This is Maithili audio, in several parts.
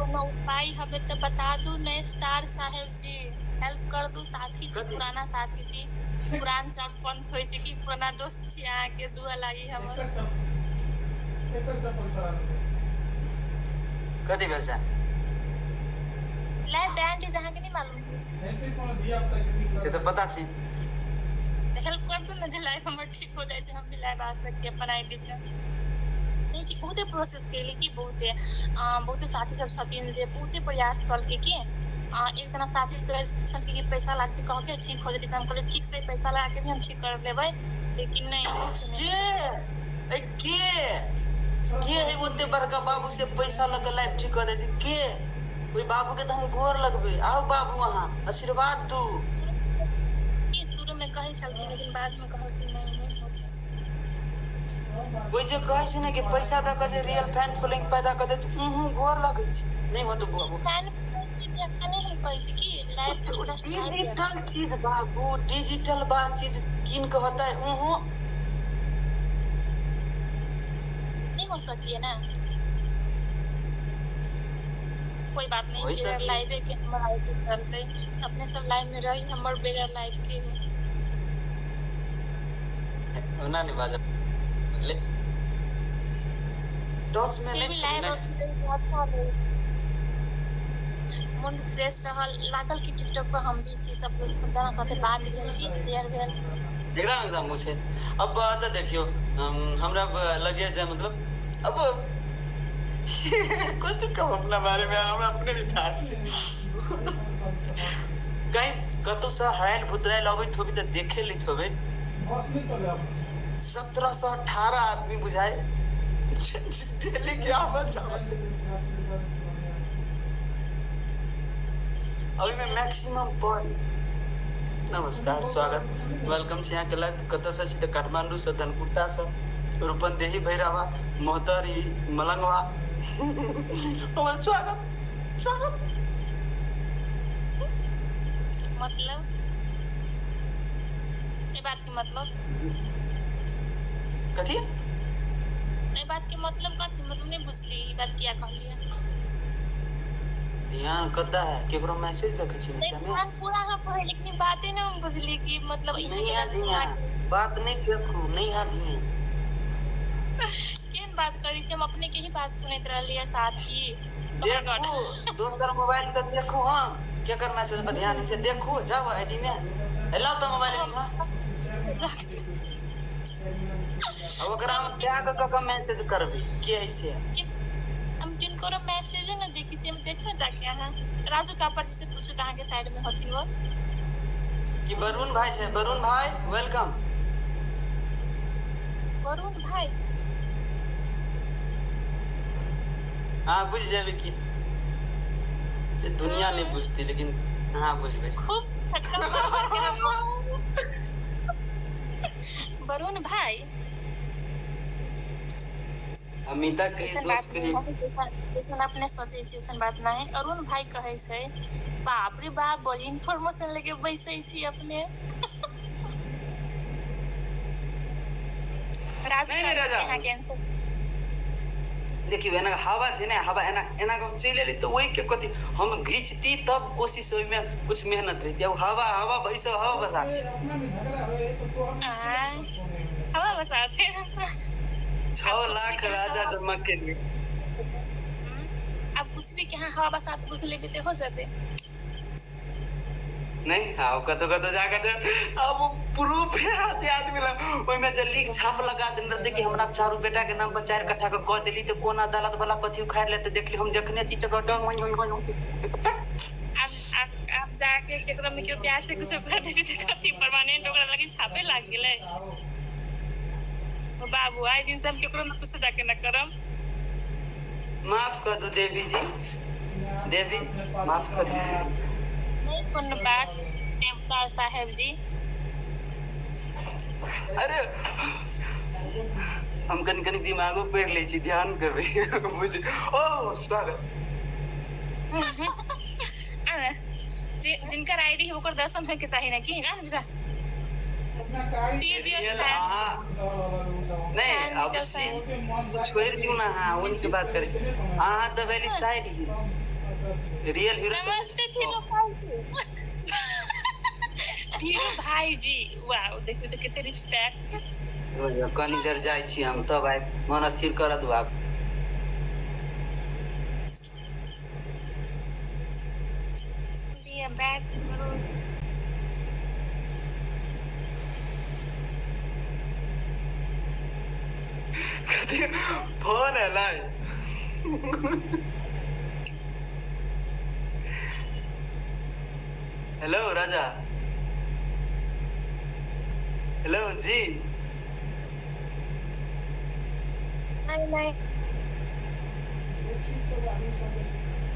कोनो उपाय हबे तऽ बता दू ने स्टार साहेब जी, हेल्प कर दू साथी छी, कथी पुराना साथी छी। पुरान सब पंथ होइ छै कि पुराना दोस्त छी अहाँके दुआ लागी हमर। एकर चप्पल एकर चप्पल छोड़ा देबै। कथी भेल से? लाइव बैंड is अहाँके नहि मालूम? हेतै कोनो धिया पुता के नीक से लगै तऽ हेतै। पता छै। हेल्प कर दू ने जे लाइफ हमर ठीक हो जाइ छै, हम भी लाइव आ सकी अपन आईडी से। नहि ठीक, बहुते प्रोसेस केली की बहुते बहुते साथी सब छथिन जे बहुते प्रयास करके की एक जना साथी कहै छलखिन कि पैसा लागतै कहके ठीक हो जेतै, तऽ हम कहलियै ठीक छै पैसा लगा के भी हम ठीक कर लेबै, लेकिन नहि ओहो से नहि के होतै। अइ के छोड़ा के है पढ़तो ओते नहि बड़का बाबू से पैसा लऽ के लाइफ ठीक कऽ देती के? ओहि बाबू के तऽ हम गोर लगबै, आउ बाबू अहाँ आशीर्वाद दू। शुरू मे कहै छलखिन लेकिन बाद मे कहलखिन नहि नहि होतै। ओहि जे कहै छै ने कि पैसा दऽ के जे रियल फैन फॉलोइंग पैदा कऽ देत, ऊहु गोर लगै छी। नहि होतौ बाबू। फैन नहि, हम कहै छी कि लाइव इंटरेस्ट आबि जायत। डिजिटल चीज बाबू, डिजिटल बा चीज कीन के होतै ऊहु। नहि हो सकियै ने। कोइ बात नहि, होइ बेगर सकी। लाइवे के हमर आईडी चलतै। अपने सब लाइव मे रही, हमर बेगर लाइव के ही। ओना नहि बाजब ले। टच मे फिर नहि भी छली लाइव ने। अच्छा रही, मूड फ्रेश रहल, लागल कि टिकटॉक पर हम भी छी, सब जना साथे बात भेल की शेयर भेल। एकदम एकदम ओ छै। अब तऽ देखियौ, हमरा लगैया जे मतलब अब कथी कहू अपना बारे मे, हमरा अपने नहि थाह छै। कहीं कतौ से हरायल भुतरायल अबैत होबी तऽ देखे लैत होबै। बस नहि चलै आबै छै। 17 से 18 आदमी बुझाय डेली के बस आबत निकालि जाबत। देतै 83 रुपया तऽ बढ़िआँ रहतै। ओहिमे की मैक्सिमम पर ओन्ने नमस्कार, बहुत स्वागत, ऑटो नहि जाइ welcome छै। छै अहाँके लाइव। कतयसँ छी? तऽ काठमाण्डूसँ, धनकुटासँ, रूपनदेही, भैरहवा, मोहतरी, मलंगवा। हमर स्वागत, स्वागत। मतलब ई बात के मतलब? कथी? एहि बात के मतलब कथी? मतलब नहि बुझली ई बात किया कहलियै। ध्यान कतऽ है? केकरो मैसेज देखै छी नहि नीचा मे? ध्यान पूरा अहाँ पढ़ै, लेकिन ई बाते ने हम बुझली कि मतलब यहाँ नहि के है लड़की वहाँ ध्यान, के। बात नहि देखू, नहि है ध्यान। केहन बात करै छी, हम अपने के ही बात सुनैत रहलियै साथी। ओ my देखू, गॉड। दोसर मोबाइल से देखू, हम केकर मैसेज पर नहि ध्यान छै, नहि देखू जाउ आईडी मे। लाउ तऽ मोबाइल हम एनी चारि महीनाके छुट्टी आ लागल। ओकरा हम टैग कऽ के मैसेज करबै के है से। हम किनको मैसेजे ने देखै छियै, हम देखियौ जाके अहाँ राजू कापर जी से पूछू तऽ अहाँके साइड मे होथिन वो। कि वरुण भाई छै? वरुण भाई welcome. Varun भाई? हँ बुझि जेबै की दुनिया नहि हम्म, बुझतै, लेकिन अहाँ बुझबै। खूब छक्का मार मार के हम वरुण भाई। अमिता कही, ऐसन बात दोस्त नहीं कही। है, जैसन जैसन अपने सोचे छी वैसन बात नहीं है। अरुण भाई कहै छै, बाप रे बाप, बड़ी इन्फॉर्मेशन लेके बैसै छी अपने। राजू नहि नहि कापर राजा, जी अहाँके आंसर। देखियौ एना हवा छै ने, हवा एना एना कऽ चलि एली तऽ ओहिके कथी हम घीचती, तब कोशिश ओहिमे कुछ मेहनत रहिती। अब हवा हवा बैस, हवा बसात अरे छै। अपनामे झगड़ा होइ तऽ तोहर की आय मतलब सुनै मे हवा से? बसात है। छओ आप कुछ भी लाख के राजा हवा, जमा केलिए। आप कुछ भी के यहाँ हवा बसात बुझ लेबै तऽ हो जेतै। नहि आ कतौ कतौ जाकऽ जे आब ओ प्रूफ है आदमी लग, ओहिमे जे लीख छाप लगा देने रहतै कि हमरा चारू बेटा के नाम पर 4 कट्ठा के कऽ देली, तऽ कोन अदालत वाला कथी उखाड़ि लेतै? देखली, हम देखने छी। आब आब आब जाके केकरो में केओ प्यार से कुछो कर देतै तऽ कथी परमानेंट ओकरा लगी छापे लाग गेलै? ओ बाबू, आइ दिन से हम केकरो में कुछो जाके न करम। माफ कऽ दू देवी जी, देवी माफ कऽ दू। नहि कोनो बात, देवता साहेब जी। अरे हम कनि कनि दिमागो पढ़ि लै छी, ध्यान देबै बुझ। ओ स्वागत। आ, जिनकर आईडी है ओकर दर्शन होय के चाही ने की ना? टीज your real fan. अहाँ नहि फैन अब निकल से फैन। छोड़ि दियौ ने, अहाँ ओहिके बात करै छी, अहाँ तऽ भेली साइड ही। Real hero. नमस्ते धीरू भाईजी। धीरू भाईजी, वाओ, देखियौ तऽ कते रिस्पेक्ट। कनी देर जाइ छी हम, तब आइ मन स्थिर कर दू आब। लिअ बैक करू। कथी फोन एलै? हेलो राजा, हेलो जी। नहीं नहीं।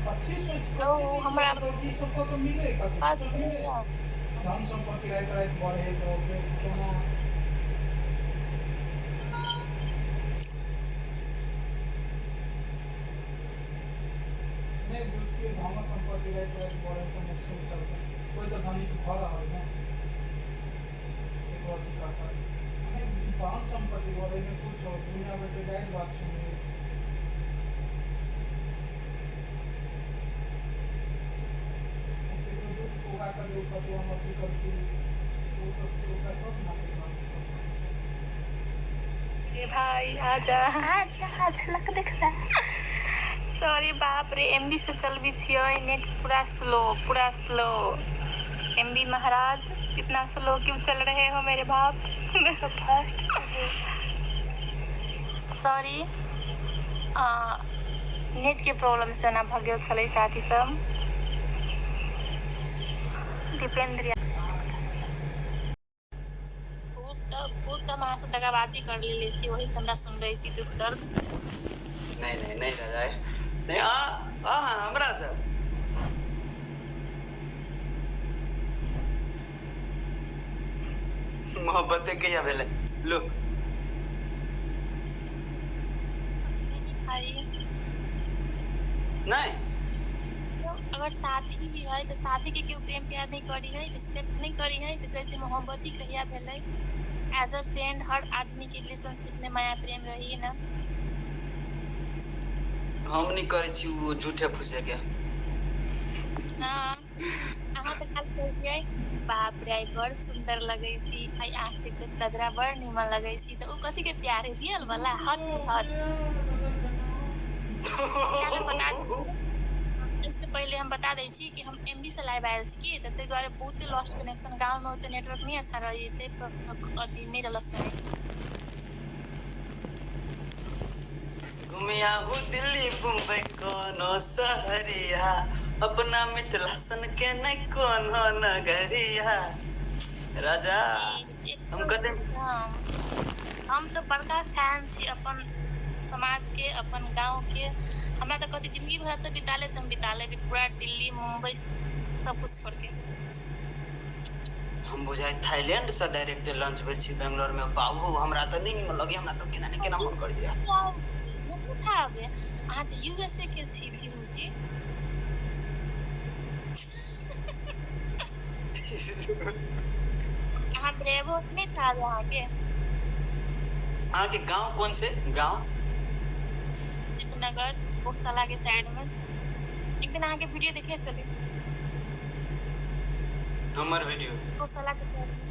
कथी सोच ओ हमरा कथी ई सब कऽ मिले, कथी बात कुछो मिले? धन सम्पत्ति राति राति बढ़े तऽ फेर केना? नहि बुझतियै, धन सम्पत्ति राति राति बढ़े तऽ मुश्किल चलतै। कोइ तऽ धनिक भऽ रहल ने केकरो अथी कऽ कऽ। नहि, धन सम्पत्ति बढ़े कुछो दुनिया भरिके जाहिर बात सुनबै। केकरो दुख उगा कऽ जे ओ कतौ हम अथी करै छी, ओ तऽ ओकरा सब ने अथी करतै। रे भाई, आजा आजा, झलक दिख रहा है। सॉरी, बाप रे, एमबी से चलबी छियै, नेट पूरा स्लो, पूरा स्लो। एमबी महाराज, इतना स्लो क्यों चल रहे हो मेरे बाप? मेरा फास्ट। सॉरी, नेट के प्रॉब्लम से एना भऽ गेल छलै। साथी सब, दीपेंद्र, खूब तऽ खूब तऽ हम अहाँसँ दगाबाजी कर लेले छी, ओहि से हमरा सुनबै छी दुख दर्द। नहि नहि नहि राजा, नहि, आ आ हमरा से मोहब्बते कहिया भेलै? लो। नहीं भाई। नहि। तो अगर साथी भी है तऽ साथी के केओ प्रेम प्यार नहि करी है, रिस्पेक्ट नहि करी है, तऽ कैसे मोहब्बत ही कहिया भेलै? एज अ फ्रेंड हर आदमी के रिलेशनशिप में माया प्रेम रही ना। हम नहि करै छी ओ झूठे फूसे के। हाँ, अहाँ तऽ खाली कहै छियै, बाप रे, आइ बड़ सुंदर लगै छी, आइ आँख के कजरा बड़ निमन लगै छी, तऽ ओ कथी के प्यार है? रियल वाला हट टू हट इएह हम बता, इससे पहिले हम बता दै छी कि हम एमबी से लाइव आयल छी की, तऽ ताहि दुआरे बहुते लॉस्ट कनेक्शन, गाँव में ओते नेटवर्क नहि अच्छा रहै छै, अथी नहि रहल सुनै। घुमियाहू दिल्ली मुंबई कोनो सहरिया, अपना मिथिला सन के नहि कोनो नगरिया। राजा, जी। हम कते हाँ, हम तऽ बड़का फैन छी अपन समाज के, अपन गाँव के। हमरा तऽ कहती जिंदगी भर तऽ बिता ले, तऽ हम बिता लेबै पूरा दिल्ली मुंबई सब कुछ छोड़ के। हम बुझाइ थाईलैंड से डायरेक्ट लॉन्च भेल छी बेंगलोर में। बाबू, हमरा तऽ नहि निमन लगैया, हमरा तऽ केना ने केना मन कर दिया। नहि थाबे, अहाँ तऽ यूएसए के छी धीरू जी। अहाँ ब्रेवो नहि थाबे अहाँके। अहाँके गाँव कोन छै, गाँव? शिवनगर, बोकसला के साइड में। एक दिन अहाँके वीडियो देखे छली। हमर वीडियो? बोकसला के साइड में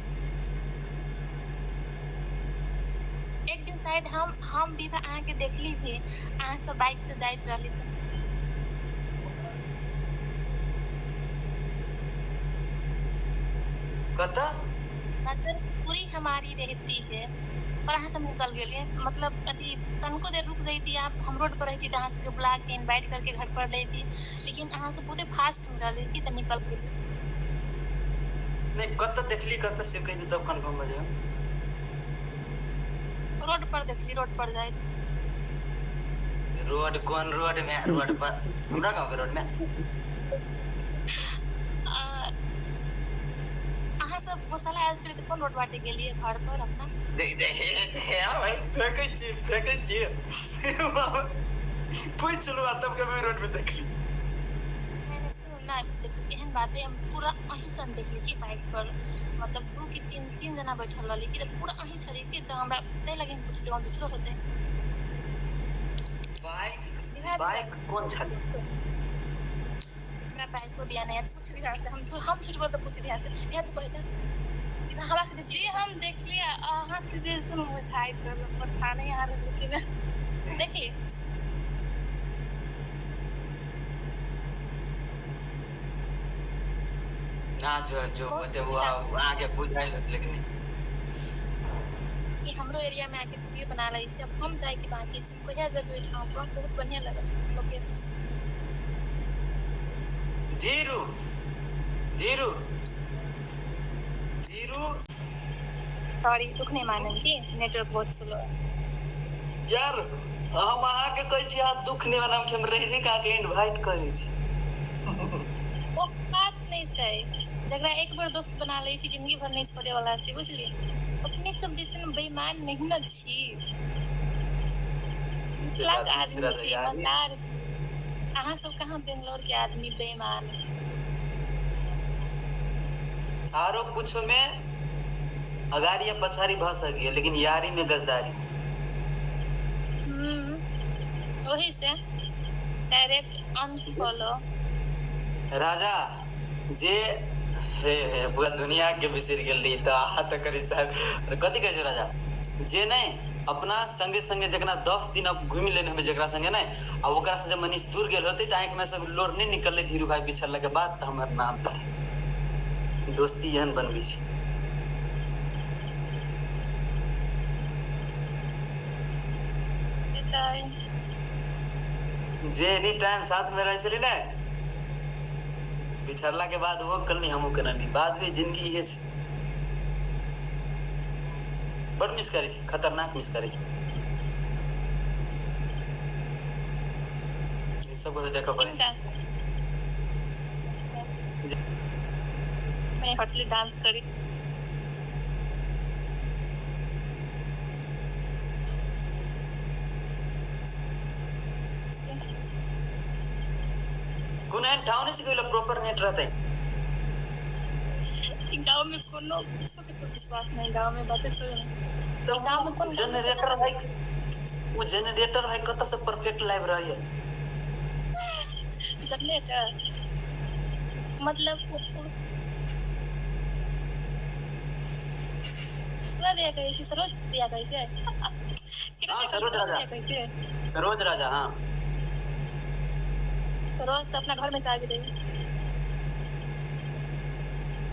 एक दिन शायद हम भी अहाँके देखली भी, अहाँ सब बाइक से जाइत रहली तऽ। कतऽ? नजर पूरी हमारी रहती है पर अहाँ सब निकल गेलियै। मतलब अथी तनिको देर रुक जैती आप, हम रोड पर रहती तऽ अहाँ सबके बुला के इनवाइट करके घर पर लेती, लेकिन अहाँ सब बहुते फास्ट में रहली की तऽ निकल गेली। नहि, कतऽ देखली, कतऽ से कहि दे तब कन्फर्म हो जाए। रोड पर देखली, रोड पर जाइत। रोड कोन रोड में? रोड पर हमरा गाँव के रोड में? अहाँ सब गोशाला आयल छलियै तऽ कोन रोड बाटे गेलियै घर पर अपना? देख दे हे भाई, फेकै छी, फेकै छी, पूछ लू आ तब कभी रोड में देखली। नहि, सुनू ने, देखू एहन बात है, हम पूरा अहीं सन देखली कि बाइक पर, मतलब दू कि तीन तीन जना बैठल रहली कि, तऽ पूरा अहीं छली कि, तऽ हमरा ताहि लगे हम पुछली, दूसरो होते। बाइक, बाइक कोन छलै? को दिया नहि पूछ भैया से, हम झूठ बोल तऽ पूछ भैया से, भैया तू कहि तऽ हमरा से जे हम देखलियै अहाँके जे बुझाइत रहल पता नहि अहाँ लेकिन देखी ना जो जो अहाँके बुझायल होत, लेकिन कि हमरो एरिया में आके स्टूडियो बना लै छै। हम जाइके बाकी छै, हम कहिया जेबै ओहिठाम, बहुत बढ़िया लगल लोकेशन। धीरू धीरू धीरू सॉरी, दुख नहीं मानम की नेटवर्क बहुत स्लो है यार। हम अहाँके कहै छी अहाँ दुख नहि मानम कि हम रहि रहि के अहाँके इन्वाइट करै छी। ओ बात नहि छै, जकरा एक बेर दोस्त बना लै छी जिंदगी भर नहीं छोड़े वाला छै, बुझलियै? अपने सब जैसन बेईमान नहीं न छी, मिथिला के आदमी छी, ईमानदार छी। अहाँ सब कहाँ बेंगलोर के आदमी बेईमान। आरो कुछ में अगाड़ी या पछाड़ी भऽ सकैए, लेकिन यारी में गजदारी। वही से डायरेक्ट अनफॉलो। राजा जे हे हे पूरा दुनिया के बिसरि गेल रही तऽ अहाँ तऽ करी साहब कथी कहै छै राजा जे नहि अपना संगे संगे जकरा 10 दिन अब घुमि लेने हेबै जकरा संगे नहि आ ओकरा से जब मनीष दूर गेल होतै तऽ आँखि में सब लोर नहि निकललै धीरू भाई बिछड़ला के बाद, तऽ हमर नाम दोस्ती एहन बनबै छै। जे एनी टाइम साथ में रहै छलै ने बिछड़ला के बाद वो कलनी हमहूँ केलनी, बाद में जिंदगी इहे छै। बड़ मिस करै छी, खतरनाक मिस करै छी। ई सब देखऽ पड़ै छै। मैं होटली डांस करी। कोन एहन टाउन छै कि प्रॉपर नेट रहतै? गाँव में कोनो कुछो के विश्वास नहीं, गाँव में बातें छोड़ू। गाँव में कोन जनरेटर है? वो जनरेटर है कतऽ से परफेक्ट लाइव रहैया? जनरेटर मतलब पूरा दिया कहै छी, सरोज दिया कहै छै। हां सरोज राजा कहै छै, सरोज राजा। हां सरोज तो अपना घर में से आबि रही।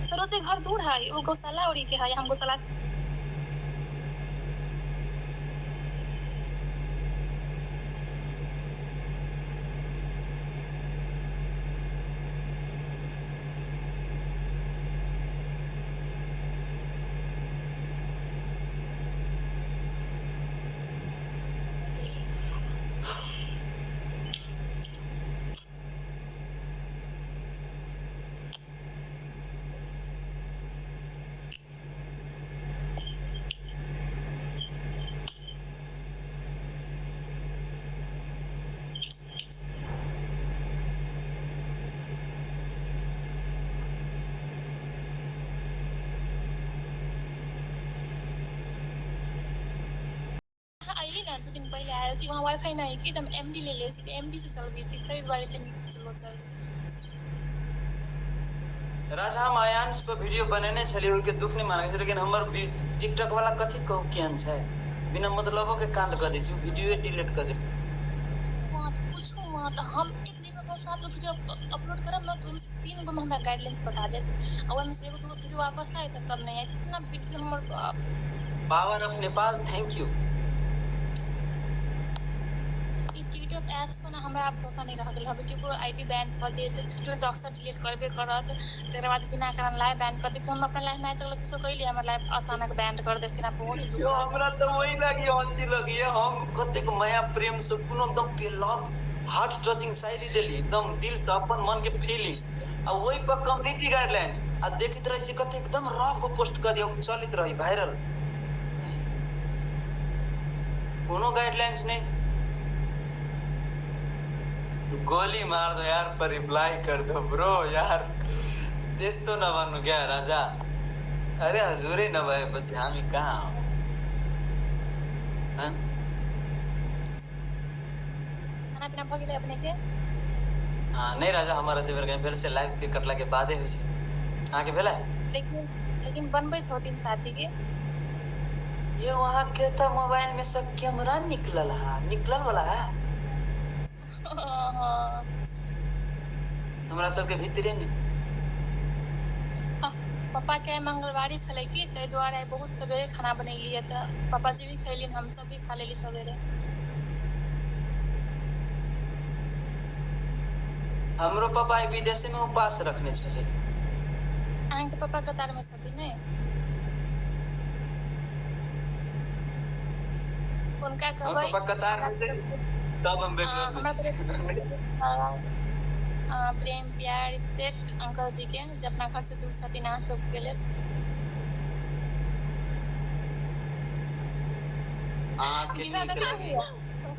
सरोज के घर दूर है, वो गौशाला ओरी के है, हम गौशाला ना 2 दिन पहले आयल थी, वहाँ वाईफाई नहीं कि एकदम एमबी ले ले छी, एमबी से चलबै छी, ताहि दुआरे तनी स्लो चल। राजा हम आयांश पर वीडियो बनेने छलियै, ओहिके दुख नहि मानै छै, लेकिन हमर टिकटॉक वाला कथी कहू केहन छै, बिना मतलबो के कांड कऽ दै छै, वीडियो डिलीट कऽ दै। पूछू मत, हम एक दिन में 7 गो वीडियो अपलोड करब न तो 3 गो में हमरा गाइडलाइंस बता देत, आ ओहिमे से 1 2 गो वीडियो वापस आयत तब नहीं आयत। इतना वीडियो हमर power of Nepal, thank you. TikTok apps पर हमरा भरोसा नहीं रह गेल हबे, केकरो आईडी बैन कऽ देत, तुरंत अक्सर डिलीट करबे करत, तकर बाद बिना कारण लाइव बैन कर देत। हम अपन लाइव में आइ तक किछो कैली, हमर लाइव अचानक बैन कर देलखिन, बहुत दुख लागल हमरा। तऽ वही लागी हंसी लगिए, हम कतेक माया प्रेम से कोनो एकदम लव हार्ट टचिंग शायरी देली, एकदम दिल से अपन मन के फीलिंग, आ वही पर कम्युनिटी गाइडलाइंस आ देखैत रहै छी कते एकदम रफ पोस्ट कर दियौ, चलैत रही वायरल, कोनो गाइडलाइंस नहीं। गोली मार दो यार पर रिप्लाई कर दो ब्रो यार, त्यस्तो नभन्नु क्या राजा। अरे हजुरै नभएपछि हामी कहाँ हो? खाना पीना भऽ गेलै अपने के? नहि राजा, हमर एते बेर भेल से लाइव के कटला के बादे होइ छै। अहाँके भेलै? लेकिन लेकिन बनबैत होथिन साथी के। ये वहाँ के तऽ मोबाइल में सब कैमरा निकलल है, निकलल वाला है। हाँ। हमरा सबके भीतरे में। पप्पा के आइ मंगलवारी छलै की, ताहि दुआरे बहुत सवेरे खाना बनेलियै तऽ पापाजी भी खैलिन, हमसब भी खा लेली सवेरे। हमरो पापा आइ विदेशे में उपास रखने छलै। अहाँके पप्पा कतार में छथिन ने? हुनका हमर कहबै पापा कतार हमरा में छै, तरफ से। तब हम हाँ, बेंगलोर में हमरा छी। तरफ प्रेम प्यार रिस्पेक्ट अंकल जी के, जे अपना घर से दूर छथिन अहाँ सबके लेल। अहाँके बिना नीक कथी लगैया। कहैया,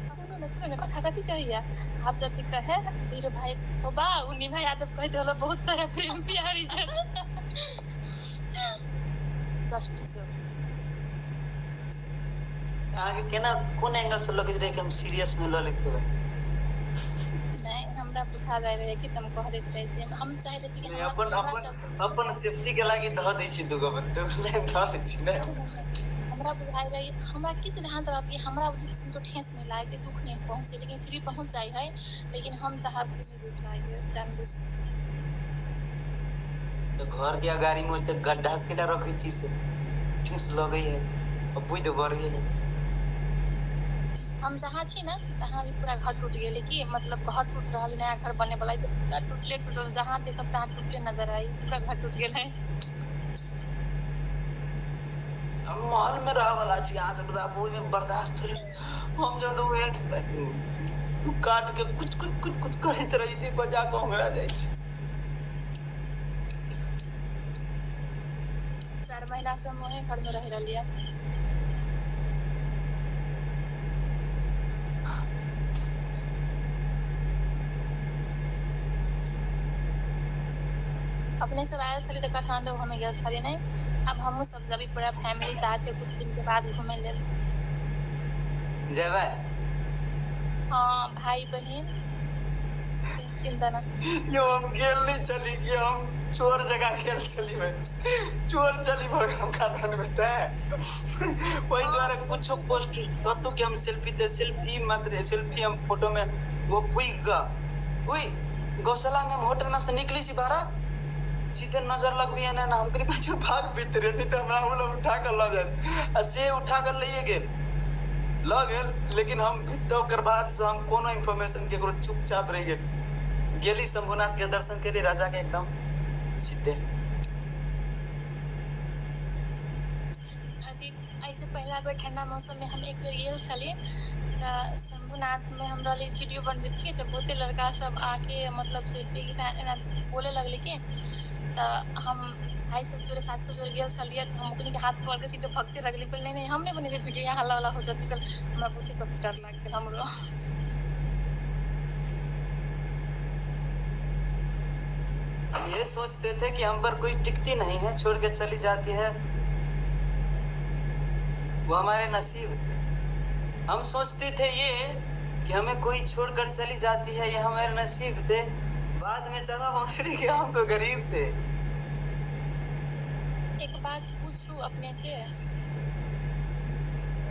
सुनू ने, सुनू ने, कथा कथी कहैया, आब जब कहे धीरू भाई ओ बा उ निभा यादव कहि देला बहुत तरह प्रेम प्यार इज्जत। कष्ट से। अहाँके केना कोन एंगल से लगैत रहे कि हम सीरियस में लऽ लेते भाई? नहीं, हमरा बुझा जाय रहे कि तुम कह देत रहे जे हम चाहे रहे कि नहि, हमरा अपन हमरा अपन चलते। अपन सेफ्टी के लागी धऽ दै छी, दूगो दूगो लाइन धऽ दै छी ने। हमरा बुझाइ रहे, हमरा की सिद्धांत रहत कि हमरा उनको ठेस नहीं लागे, दुख नहीं पहुंचे, लेकिन फिर भी पहुंच जाए है, लेकिन हम चाहब कि नहीं दुख लागे जानबूझ। तऽ घर के अगाड़ी में ओते गड्ढा केना रखै छी से ठेस लगै है आ बुद्धि बढ़ै है। हम जहाँ छी ने तहाँ भी पूरा घर टूट गेलै कि, मतलब घर टूट रहल, नया घर बने वाला है, तऽ पूरा टूटले टूटल, जहाँ देखब तहाँ टूटले नजर आई, पूरा घर टूट गेल है। हम महल में रहऽ वाला छी, अहाँ सब बताबू ओहिमे बर्दाश्त थोड़ी। हम जब काट के कुछ कुछ कुछ कुछ करैत रहिते बजा कऽ ओंघरा जाइ छी। 4 महीना से हम वहीं घर में रह रहलियै। अपने सब आयल छली तऽ काठमाण्डू घूमे गेल छली ने, आब हमहुँ सब जेबै पूरा फैमिली साथे कुछ दिन के बाद घूमे लेल। जेबै? हाँ, भाई बहिन तीन जना। यौ हम गेल नहि छली कि हम चोर जकाँ गेल छली, चोर चली भऽ गेल काठमाण्डू में, तें ओहि हाँ दुआरे कुछो पोस्ट कतौ के हम सेल्फी तऽ सेल्फी मात्र सेल्फी हम फोटो में वो पुग कऽ ओहि गौशाला में हम होटल में से निकली छी बाहर, सीधे नजर लगबी एना एना, हम कहली भाग भीतरे, नहीं तऽ हमरा ओ लोग उठा कऽ लऽ जायत, आ से उठा कऽ लैये गेल, लऽ गेल। लेकिन हम भीतर ओकर बाद से हम कोनो इन्फॉर्मेशन केकरो चुपचाप रहि गेल। गेली शंभुनाथ के दर्शन केली राजा के एकदम सीधे। अभी ऐसे पहिला बेर ठंडा मौसम में हम एक बेर गेल छली तऽ शंभुनाथ में हम रहली वीडियो बनबैत की, तऽ बहुते लड़का सब आके मतलब सेल्फी एना बोले लगले की, तऽ हम भाई सब जोरे साथ सब जोरे गेल छलियै, तऽ हम ओकनी के हाथ पकड़ के सीधे भगते लगली, कहली नहीं नहीं हम नहीं बनेबै वीडियो, यहाँ हल्ला उल्ला हो जतै। हमरा बहुते डर लाग गेल हमरो। हम ये सोचते थे कि हम पर कोई टिकती नहीं है, छोड़ के चली जाती है, वो हमारे नसीब थे। हम सोचते थे ये कि हमें कोई छोड़कर चली जाती है, ये हमारे नसीब थे, बाद में चला पहुंचे कि हम तो गरीब थे। एक बात पूछू अपने से?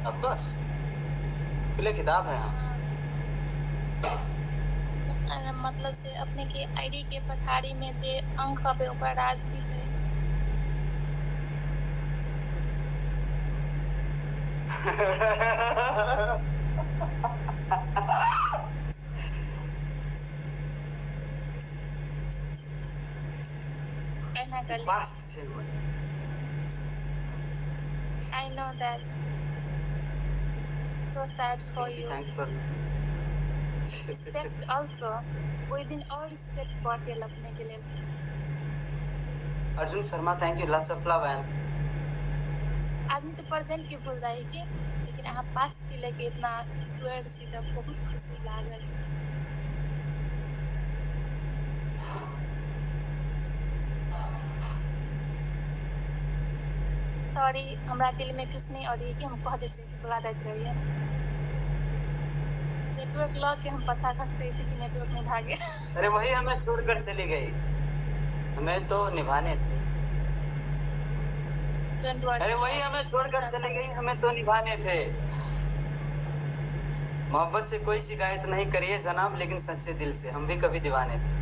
अब बस खुले किताब है हम। हाँ, मतलब से अपने के आईडी के पछाड़ी में जे अंक हबे ओकर राज की छै? एना कली। पास्ट छै हमर। I know that, so sad for thank you, you. Thanks for respect also, ओहि दिन और रिस्पेक्ट बढ़ गेल अपने के लेल। Arjun Sharma, thank you, lots of love and आदमी तऽ प्रेजेंट के भूल जाइ है कि, लेकिन अहाँ पास्ट के लेके इतना सिक्योर छी तऽ बहुत खुशी लागल। सॉरी, हमरा दिल में कुछ नहीं और ये कि हम कह देते रहियै, बोला दैत रहियै। नेटवर्क लऽ के हम पता खसकै छी कि नेटवर्क नहीं भागे। अरे वही हमें छोड़कर चली गई, हमें तो निभाने थे। Don't worry. अरे वही हमें छोड़कर चली गई, हमें तो निभाने थे। मोहब्बत से कोई शिकायत नहीं करिए जनाब, लेकिन सच्चे दिल से हम भी कभी दीवाने थे।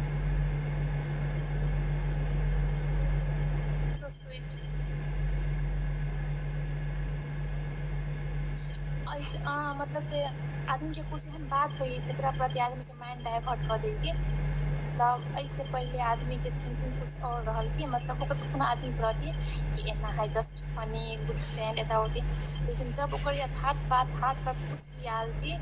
So sweet. मतलब से आदमी के कुछ एहन बात होई तकरा प्रति आदमी के माइंड डाइवर्ट कऽ दै के। मतलब एहिसे पहिले आदमी के थिंकिंग कुछ और रहल कि मतलब ओकर कोनो आदमी प्रति कि एना है जस्ट फनी गुड फ्रेंड एदा होती, लेकिन जब ओकर यथार्थ बात हाथ साथ कुछ रियलिटी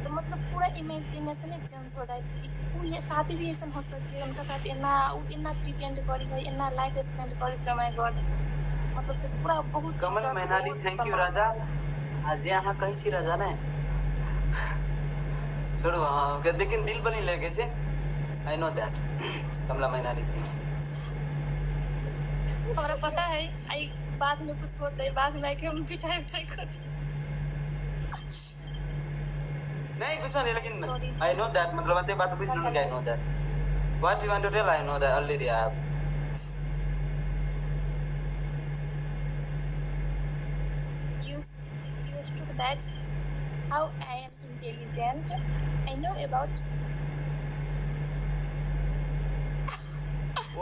तो मतलब पूरा इमेजिनेशन चेंज हो जाए कि उ ये साथी भी ऐसा हो सके, उनका साथ एना उ एना प्रिटेंड करी है, एना लाइफ स्पेंड करी छै, my God. मतलब से पूरा बहुत कमल इज्जत, मैनाली बहुत thank you सम्मान। राजा। आज अहाँ कहै छी राजा ने छोड़ू अहाँ के, लेकिन दिल पर नहीं लगे छै। I know that. Kamla Mainali thank you. हमरा पता है आई बाद में कुछ होते है, बाद में आके हम पिटाई उठाई करते। नहीं कुछ नहीं, लेकिन Sorry, I know that, मतलब अते बात बुझ लेलहुँ। I know that what you want to tell, I know that already. I have You you took that how I am intelligent. I know about.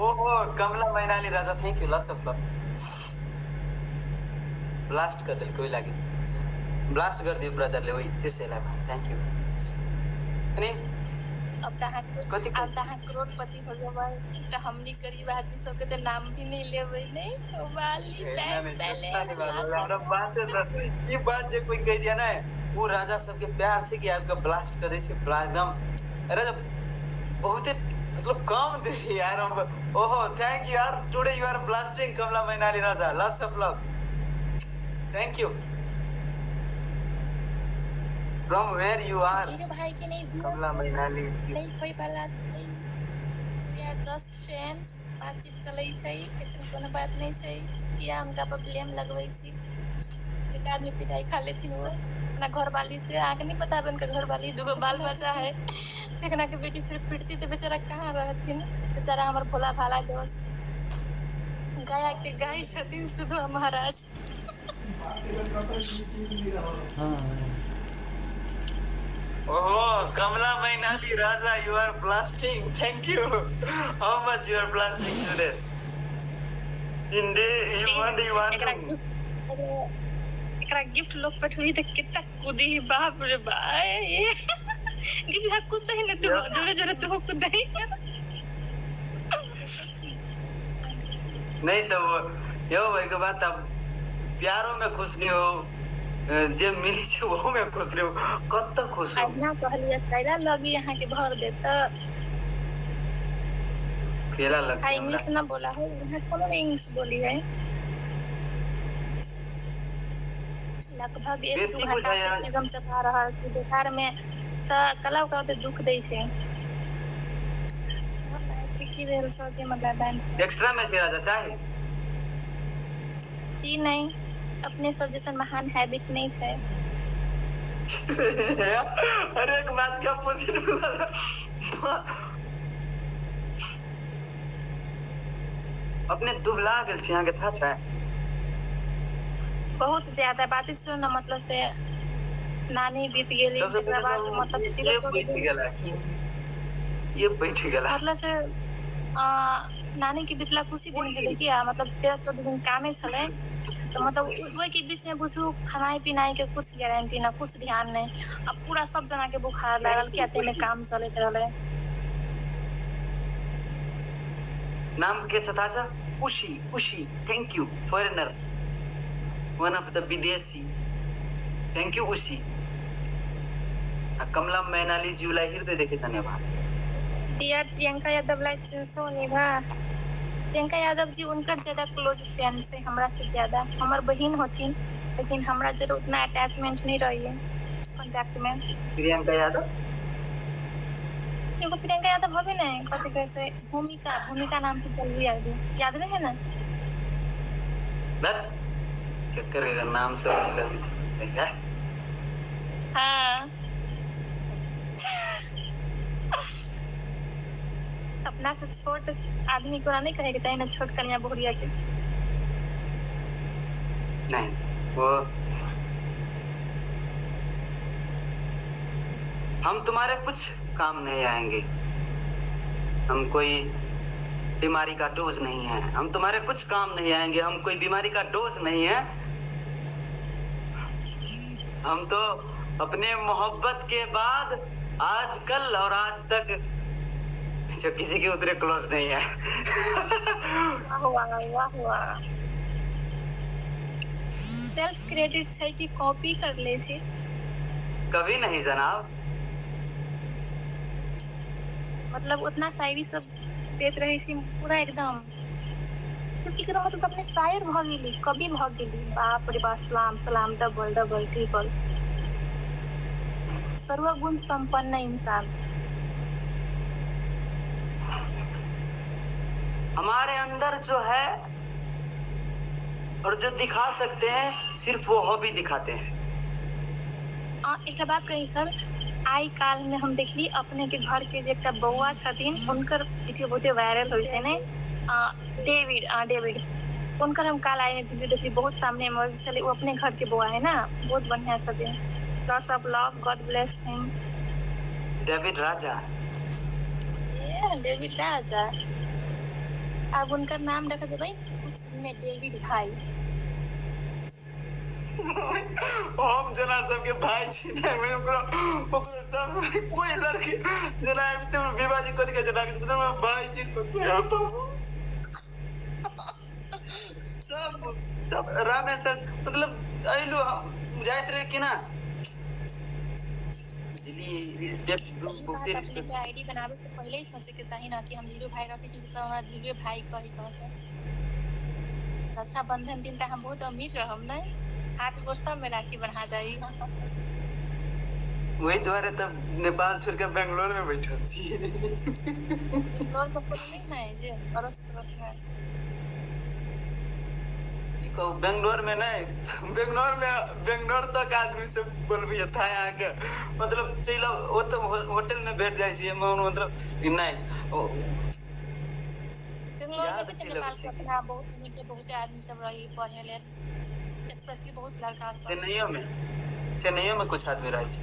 ओहो Kamla Mainali Raja thank you, lots of love. Blast कर देलकै ओहि लागि, ब्लास्ट कर दियो ब्रदरले ओहि त्यसैलाई। Thank you. अनि अब त अहाँ कथी अब त अहाँ करोड़पति हो जेबै तऽ हमनी गरीब आदमी सबके तऽ नाम भी नहीं लेबै नहीं तो वाली बैंक बैलेंस हमरा बाते से ई बात जे कोई कहि दिया ने, ओ राजा सबके प्यार छै कि आबि कऽ ब्लास्ट करै छै एकदम। अरे बहुते मतलब कम दे रही यार हम। ओहो thank you यार, today you are blasting Kamla Mainali Raja, lots of love, thank you. From where you are मेरे भाई के नहीं दिया कमला मैनाली जी? नहीं कोई वाला छै, we are just friends, बातचीत चलै छै, ऐसन कोनो बात नहीं छै किया हुनका पर ब्लेम लगबै छी। एक आदमी पिटाई खा लेथिन वो अपना घरवाली से, अहाँके नहीं पता है उनका घरवाली दूगो बाल बच्चा है, फेकना के बेटी फिर पिटती तो बेचारा कहाँ रहथिन। बेचारा हमर भोला भाला दोस्त गया के गाय छथिन सुधो महाराज। ओहो Kamla Mainali Raja, you are blasting, thank you. How much you are blasting today? In day you want, you want एकरा टू एकरा गिफ्ट लोग पठबी तऽ कितना कूदी, बाप रे बाप। गिफ्ट हा कूदते ही न तू, जोरे जोरे तू कूदे। नहीं तो यो भाई के बात, अब प्यारो में खुश नहीं हो, जे मिली छै ओहो में खुश नहीं हो, कत खुश हो। अहिना कहलियै कैला लगी अहाँ के भर देत। केला लग आ इंग्लिश ना बोला है यहाँ, कोनो नहीं इंग्लिश बोली है। लगभग एक दू बेसी घंटा बुझाइया। से चुगम चबा रहल छी बेकार में तऽ कला ओकरा ओते दुख दै छै। की की भेल छौ जे मतलब बैंक एक्स्ट्रा में छै राजा चाही ई नहीं, अपने सब जैसन महान हैबिट नहीं छै। अरे एक बात के अपोजिट बोला। अपने दुबला गेल छी, अहाँके था छै? बहुत ज्यादा बात छै न, मतलब से नानी बीत गेली सबसे तकरा पहिले बाद तऽ मतलब ये तेरह चौदह बैठ दिन गेला, ये बैठ गेला। मतलब से नानी के बितला कुछ ही दिन भेलै कि मतलब 13-14 दिन कामे छलै तऽ मतलब ओहि के बीच में बुझू खानाइ पिनाइ के कुछ गारंटी न, कुछ ध्यान नहीं, आ पूरा सब जना के बुखार लागल कि एते में काम चलैत रहलै। नाम के छ थाहा छ? Ushi, Ushi thank you, foreigner, one of the विदेशी, thank you उशी। आ कमला मैनाली ज्यूलाई हृदयदेखि धन्यवाद। डियर प्रियंका यादव लाई चिन्हछौ निभा? प्रियंका यादव जी उनकर ज्यादा क्लोज फ्रेंड छै हमरा से ज्यादा, हमर बहिन होथिन लेकिन हमरा जरे उतना अटैचमेंट नहीं रही है कॉन्टैक्ट में। प्रियंका यादव एगो प्रियंका यादव हबे ने, कथी कहै छै भूमिका, भूमिका नाम से चलबी आदमी यादवे है ना? बस केकर नाम से लगे छै। हाँ। अपना से छोट आदमी के ओना नहि कहे के चाही ने, छोट कनिया बहुरिया के। नहीं, वो हम तुम्हारे कुछ काम नहीं आएंगे, हम कोई बीमारी का डोज नहीं है, हम तुम्हारे कुछ काम नहीं आएंगे, हम कोई बीमारी का डोज नहीं है, हम तो अपने मोहब्बत के बाद आजकल और आज तक जो किसी के उतरे क्लोज नहीं है। वाह वाह वाह वाह। सेल्फ क्रेडिट छै कि कॉपी कर ले छी? कभी नहीं जनाब। मतलब उतना शायरी सब देत रहे छी पूरा एकदम। एकदम मतलब अपने शायर भ गेली, कवि भ गेली। बाप रे बाप, सलाम सलाम, डबल डबल ट्रिपल, सर्वगुण संपन्न इंसान। हमारे अंदर जो है और जो दिखा सकते हैं सिर्फ वो हॉबी दिखाते हैं। एकटा बात कही सर, आइ काल में हम देखली अपने के घर के जे एकटा बौआ छथिन, हुनकर वीडियो बहुते वायरल होइ छै ने, डेविड, डेविड, हुनकर हम काल आइ में वीडियो देखली, बहुत सामने में छलै। ओ अपने घर के बौआ है ना, बहुत बढ़िया छथिन। Lots of love, God bless him. David Raja. ये डेविड राजा, अब उनकर नाम रख देबै कुछ दिन में डेविड भाई। हम जना सबके भाई छी ने, ओकरो ओकरो सब कोई लड़की जना आबिते विवाह जी कथी कहै छै, भाई जी सब सब रामेश मतलब अइलु जाइत रहे कि ना। अपने के आईडी बनावे से पहले ही सोचे के चाही ना कि हम धीरू भाई रखे छी त हमरा धीरू भाई कही कहत। रक्षाबंधन दिन त हम बहुत अमीर रहब ने, हाथ गोर सब में राखी बन्हा जाई। वही दुआरे त नेपाल छोड़ के बेंगलोर में बैठल छी। बेंगलोर में कोनो नहीं है जे अड़ोस पड़ोस में? की कहू, बेंगलोर में नहीं, बेंगलोर में बेंगलोर तक आदमी सब बोलबी था यहाँ के, मतलब चलि आउ ओतऽ होटल में भेट जाइ छी, मतलब नहीं बेंगलोर में याद भी त चलि अबै नेपाल के छै। अपना बहुत नीक बहुते आदमी सब रही पढ़े लेल, स्पेशली बहुत लड़का सब। चेन्नइयो में, चेन्नइयो में कुछ आदमी रहै छै।